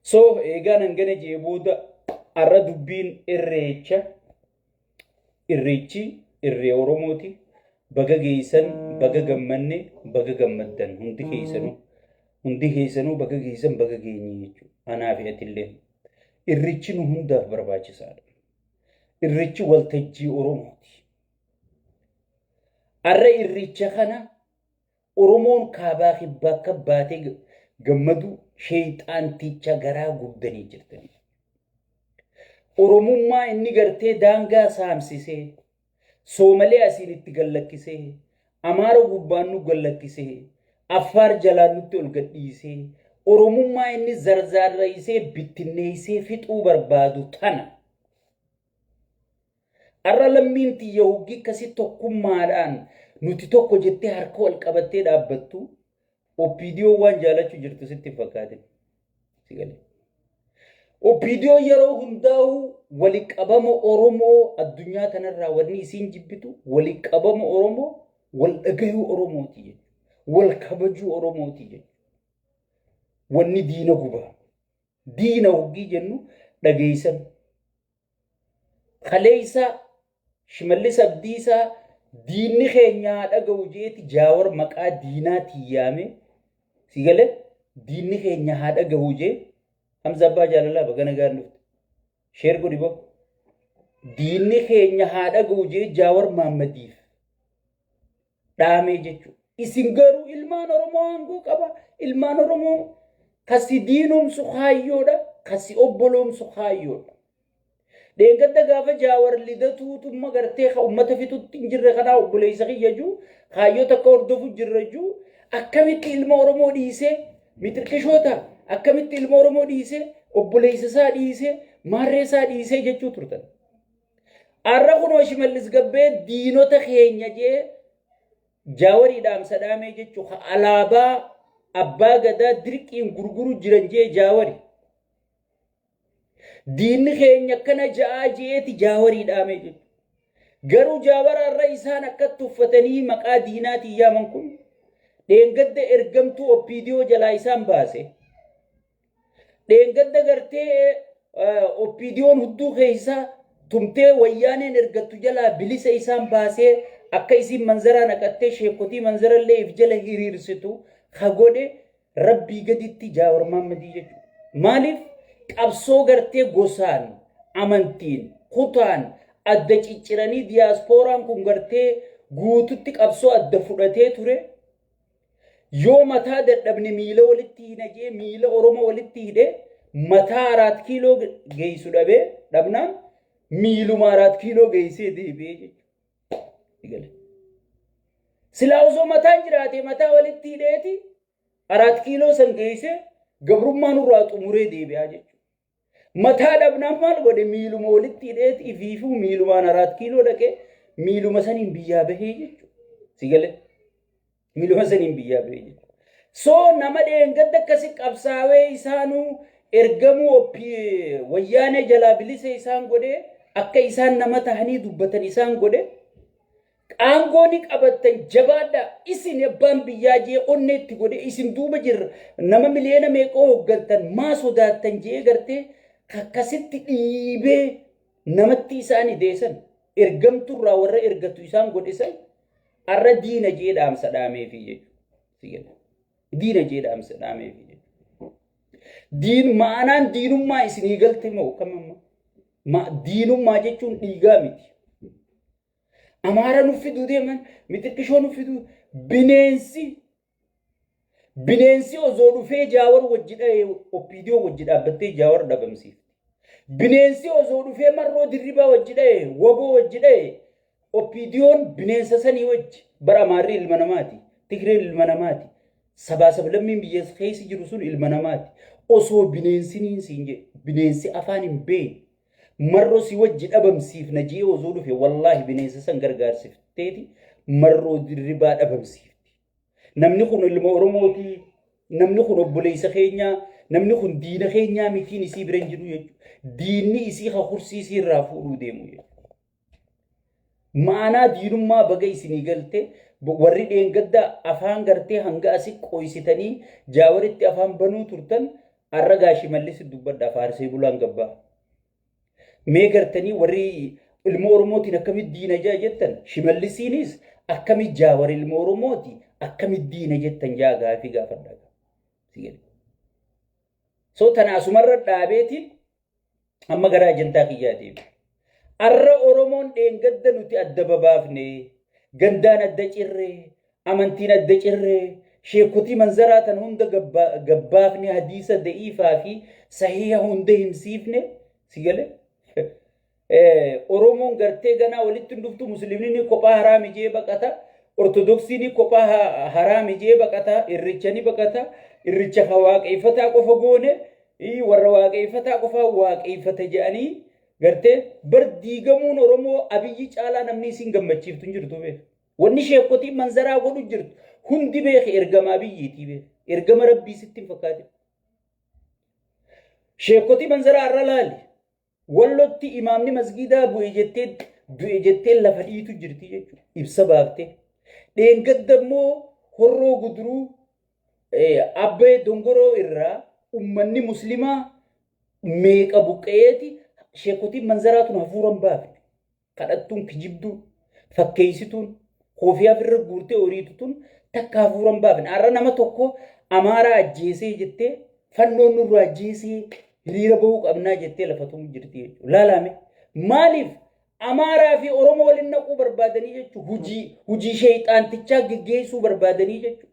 So eegaan hangana jee booda arra dubbiin irreecha. Irreechi irree Oromooti. Baga geessan, baga gammanne, baga gammaddan hundi keessanuu. Hundi keessanuu baga geessan, baga geenye jechuudha. Anaa fi atillee. Irreechi nu hundaaf barbaachisaadha. Irreechi waltajjii Oromooti. Arra irreecha kana Oromoon kaabaa kibbaa akka baatee gammadu sheeyxaanticha garaa gubdanii jirtanii. Oromummaa inni gartee daangaa saamsisee, Soomalee asiin itti gallakkisee, Amaara gubbaan nu gallakkisee, Affaar jalaan nutti ol gadhiisee, Oromummaa inni zarzaarraysee bittinneessee fixuu barbaadu tana. Har'a lammiin tiyya hoggii akkasii tokkummaadhaan nuti tokko jettee harka wal qabattee dhaabbattu OPDO waan jaalachuu jirtu sitti hin fakkaatin. Si galee. OPDO yeroo hundaa'u wali qabama Oromoo addunyaa tanarraa wanni isiin jibbitu wali qabama Oromoo wal dhagayuu Oromooti jechuudha. Wal kabajuu Oromooti jechuudha. Wanni diina gubaa. Diina hoggii jennu dhageessan. Kaleessa Shimallis Abdiisaa diinni keenya haa dhaga'u jeeti Jaawar maqaa diinaatiin yaame si galee diinni keenya haa dhaga'u jee Hamza Abbaa Jaalalaa baga nagaan dhufte. Sheer godhi boo. Diinni keenya haa dhaga'u jee Jaawar Maammadiif dhaamee jechuudha. Isin garuu ilmaan Oromoo aangoo qaba. Ilmaan Oromoo kasi diinomsu kaayyoodha. Kasi obboloomsu kaayyoodha. Dheengadda gaafa Jaawar lidatuutumma gartee ka ummata fixutti hin jirre kanaa obboleessa kiyya juu kaayyoo takka hordofu jirra juu akkamitti ilma Oromoo dhiisee mixirqishoota akkamitti ilma Oromoo dhiisee obboleessa isaa dhiisee maarree isaa dhiisee jechuu turtan. Arra kunoo Shimallis Gabbee diinota keenya jee Jaawarii dhaamsa dhaamee jechuu ka alaabaa abbaa gadaa dirqiin gurguru jiran jee Jaawari. Diinni keenya akkana ja'aa jeeti Jaawarii dhaamee jechuudha. Garuu Jaawara irra isaan akka tuffatanii maqaa diinaatiin yaaman kun dheengadda ergamtuu OPDO jalaa isaan baase. Dheengadda gartee OPDOn hudduu keessa tumtee wayyaaneen ergattu jalaa bilisa isaan baasee akka isiin manzaraa naqattee sheekotii manzarallee if jala hiriirsitu ka godhe rabbii gaditti Jaawar Maammadii jechuudha. Maaliif qabsoo gartee gosaan, amantiin, kutaan adda cicciranii diyaaspooraan kun gartee guututti qabsoo adda fudhatee ture. Yoo mataa dadhabne miila walitti hidhna jee miila Oromoo walitti hidhee mataa araat kiiloo geessu dhabee dhabnaan miiluma araat kiiloo geessee deebi'ee jechuudha. Silaa osoo mataan jiraate mataa walitti hidheeti araat kiiloo san geessee gabrummaa nurraa xumuree deebi'aa jechuudha. Mataa dhabnaan maal godhe miiluma walitti hidheeti ifiifuu miilumaan araat kiiloo dhaqee miiluma saniin biyyaa bahee jechuudha. Si galee? Miiluma saniin biyyaa bahee jechuudha. So nama dheengadda akkasi qabsaawee isaanuu ergamuu wayyaanee jalaa bilisa isaan godhee akka isaan nama tahanii dubbatan isaan godhe Aangoo ni qabattan jabaadhaa isin abbaan biyyaa jee onnee itti godhe isin duuba jirra nama miliyoona meeqoo hoggantan maa sodaattan jee gartee akkasitti dhiibee namatti isaan ideessan ergamturraa warra ergatu isaan godhe san arra diina jee dhaamsa dhaameefi jechuudha. Diina jee dhaamsa dhaameefi jechuudha. Diin ma'anaan diinummaa isinii galte moo kam amma? Diinummaa jechuun dhiigaa miti. Amaara nu fiduu deeman, mixiqqishoo nu fiduu bineensi bineensi osoo dhufee jaawar wajji dha'ee OPDO wajji dhaabbattee jaawar dhabamsiifti. Bineensi osoo dhufee marroo dirribaa wajji dha'ee waboo wajji dha'ee OPDOn bineensa sanii wajji bara Amaarri ilma namaati, Tigreen ilma namaati, sabaa sablammiin biyya keessa jiru sun ilma namaati. Osoo bineensiniin siin jedhe bineensi afaan hin beekne Marroo si wajji dhabamsiifna je'ee osoo dhufe wallaahi bineensa san gargaarsifteeti marroo dirribaa dhabamsiifti. Namni kun ilma Oromooti, namni kun obboleessa keenyaa, namni kun diina keenyaa mitiin isii bira hin jiru jechuudha. Diinni isii ka kursii isii irraa fuudhuu deemu jechuudha. Ma'anaa diinummaa baga isinii galte warri dheengadda afaan gartee hanga asi qoysitanii jaawaritti afaan banuu turtan. Arra gaa Shimallis dubbadha faarsee bulaan gabbaa. Mee gartanii warri ilma Oromootiin akkamitti diina jaa jettan Shimallisiinis akkamitti Jaawar ilma Oromooti akkamitti diina jettan jaa gaafii gaafadha. So tana asumarra dhaabeetiin amma gara ajandaa kiyyaa deema. Arra Oromoon dheengadda nuti adda babaafne, gandaan adda cirre, amantiin adda cirre, sheekotii manzaraa tan hunda gabbaafne hadiisa da'iifaa fi sahiha hunda himsiifne si gale. Oromoon gartee ganaa walitti hin dhuftu musliimni kophaa haraami jee baqata ortodoksiin kophaa haraami jee baqata irricha ni baqata irricha ka waaqeeffataa qofa goone warra waaqeeffataa qofaa waaqeeffata jedhanii gartee bar diigamuun Oromoo Abiyyi caalaa namni isin gammachiiftu hin jirtu beek. Wanni sheekotiin manzaraa godhu jirtu hundi beeke ergama Abiyyiitii beek. Ergama Rabbii sitti hin fakkaatin. Sheekotii manzaraa irra laali. Wallotti imaamni masgiidaa bu'e jettee du'e jettee lafa dhiitu jirti jechuudha. Ibsa baaftee. Dheengadda immoo Horroo Guduruu Abbee Dongoroo irraa ummanni muslimaa meeqa buqqa'eeti sheekotiin manzaraa tun hafuura hin baafne. Kadhattuun kijibduun fakkeessituun koofiyaa firra guurtee horiitu tun takka hafuura hin baafne. Har'a nama tokko Amaaraa ajjeesee jettee fannoon nurraa ajjeesee hiriira bahuu qabnaa jettee lafa tumu jirti jechuudha. Laalaame maaliif Amaaraa fi Oromoo waliin naquu barbaadanii jechuudha. Hujii hujii sheeyxaantichaa geggeessuu barbaadanii jechuudha.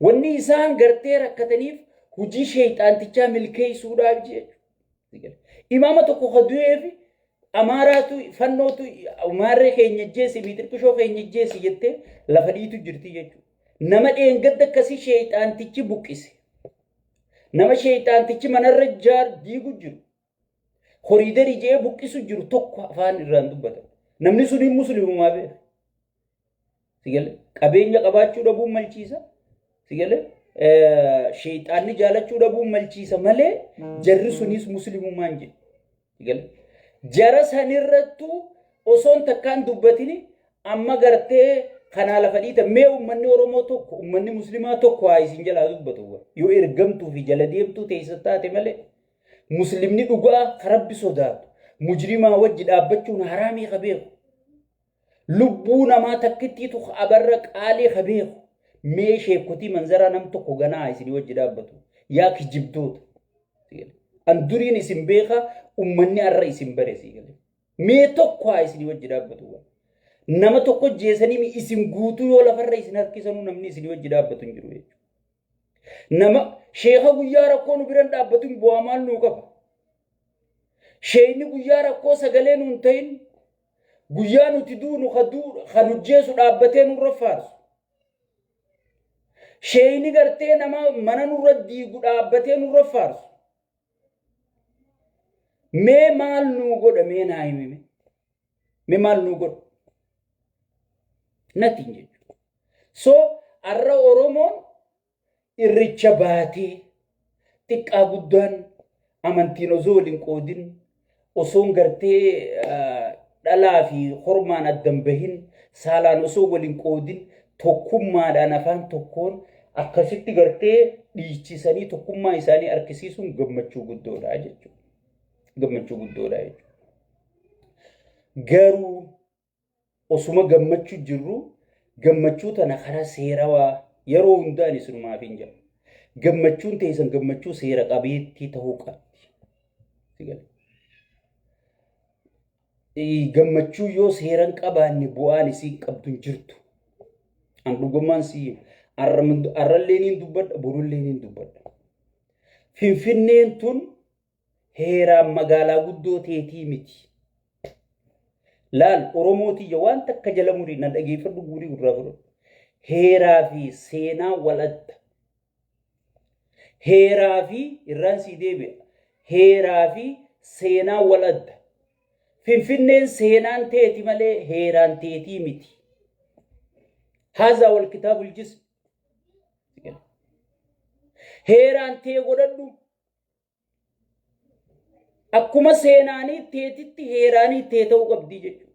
Wanni isaan gartee rakkataniif hujii sheeyxaantichaa milkeessuudhaaf jechuudha. Imaama tokko ka du'eef Amaaraatu fannootu maarree keenya ajjeese miixirqishoo keenya ajjeese jettee lafa dhiitu jirti jechuudha. Nama dheengadda akkasii sheeyxaantichi buqqise. Nama sheeyxaantichi manarra jaar diigu jiru. Koriidarii je'ee buqqisu jiru tokko afaan irraan dubbata. Namni sun hin muslimumaa beeka. Sigale qabeenya qabaachuu dhabuun malchiisa. Sigale sheeyxaanni jaalachuu dhabuun malchiisa malee jarri sunis muslimumaan jedhu. Sigale jara sanirrattuu osoon takkaan dubbatini amma gartee kanaa lafa dhiita mee uummanni Oromoo tokko uummanni muslimaa tokko haa isin jalaa dubbatu yoo ergamtuu fi jala deemtuu teessa taate malee muslimni dhugaa ka rabbi sodaatu mujrimaa wajji dhaabbachuun haraamii ka beeku Lubbuu namaa takkittiitu abarra qaalii ka beeku. Mee sheekotii manzaraa nam tokko ganaa isinii wajji dhaabbatu. Yaa kijibdoota. An duriin isin beeka ummanni arra isin bare sii galee. Mee tokko haa isinii wajji dhaabbatu. Nama tokko jeesanii isin guutuu yoo lafarra isin harkisanuu namni isinii wajji dhaabbatu hin jiru jechuudha. Nama sheeka guyyaa rakkoo nu biran dhaabbatu hin bu'aa maal nuu qaba. Sheekni guyyaa rakkoo sagalee nuun ta'in Guyyaa nuti duunu ka nu jeesu dhaabbatee nurra faarsu. Sheeyni gartee nama mana nurra diigu dhaabbatee nurra faarsu. Mee maal nuu godha mee naa himime. Mee maal nuu godha. Natti hin jechuudha. So arra Oromoon Irricha baatee xiqqaa guddaan amantiin osoo wal hin qoodin osoon gartee dhalaa fi hormaan addan bahin saalaan osoo wal hin qoodin tokkummaadhaan afaan tokkoon akkasitti gartee dhiichisanii tokkummaa isaanii argisiisuun gammachuu guddoodha jechuudha. Gammachuu guddoodha jechuudha. Garuu osuma gammachuu jirru gammachuu tana karaa seerawaa yeroo hundaa ani isinumaaf hin jedhu. Gammachuun teessan gammachuu seera qabeettii ta'uu qabdi. Si gale? Gammachuu yoo seera hin qabaanne bu'aan isiin qabdu hin jirtu. An dhugummaan si arrallee niin dubbadha borullee niin dubbadha. Finfinneen tun heeraan magaalaa guddoo teetii miti. Laal Oromoo tiyya waan takka jala murii na dhageeffadhu guurii gurraa fudhadhu. Heeraa fi seenaa wal adda. Heeraa fi irraan sii deebi'a. Heeraa fi seenaa wal adda. Finfinneen seenaan teeti malee heeraan teetii miti. Haazaa wal kitaabul jism. Heeraan tee godhadhu. Akkuma seenaanii teetitti heeraanii tee ta'uu qabdii jechuudha.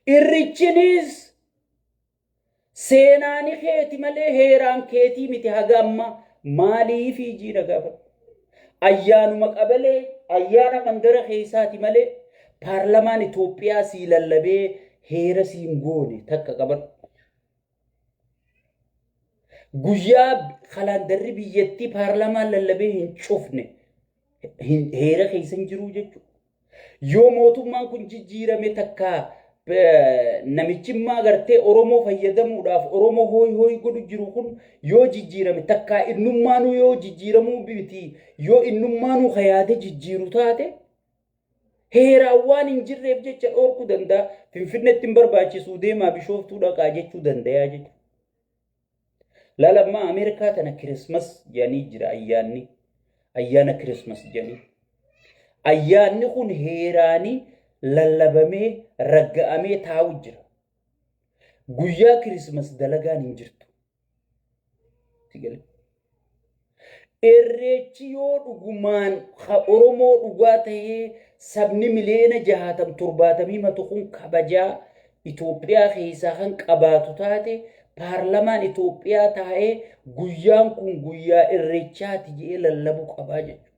Irrichinis seenaanii keeti malee heeraan keetii miti haga amma Maaliifi jiina gaafadhu. Ayyaanuma qabalee, ayyaana mandara keessaati malee paarlamaan Itoophiyaa sii lallabee heera siin goone takka qabadhu. Guyyaa kalaandarri biyyattii paarlamaan lallabee hin cufne heera keessa hin jiruu jechuudha. Yoo mootummaan kun jijjiirame takka namichimmaa gartee Oromoo fayyadamuudhaaf Oromoo hooyi hooyi godhu jiru kun yoo jijjiirame, takkaa innummaanuu yoo jijjiiramuu miti, yoo innummaanuu ka yaade jijjiiru taate, heeraan waan hin jirreef jecha dhoorkuu danda'a. Finfinneetti hin barbaachisu, deemaa Bishooftuu dhaqaa jechuu danda'a jechuudha. Laala, ammaa Ameerikaa tana Christmas jedhanii jira ayyaanni. Ayyaana Christmas jedhanii. Ayyaanni kun heeraanii lallabamee ragga'amee taa'u jira. Guyyaa Christmas dalagaan hin jirtu. Irreechi yoo dhugumaan Oromoo dhugaa ta'ee, sabni miliyoona 60 70 matu kun kabajaa Itoophiyaa keessaa kan qabaatu taate, paarlamaan Itoophiyaa taa'ee guyyaan kun guyyaa irreechaati jedhee lallabuu qabaa jechuudha.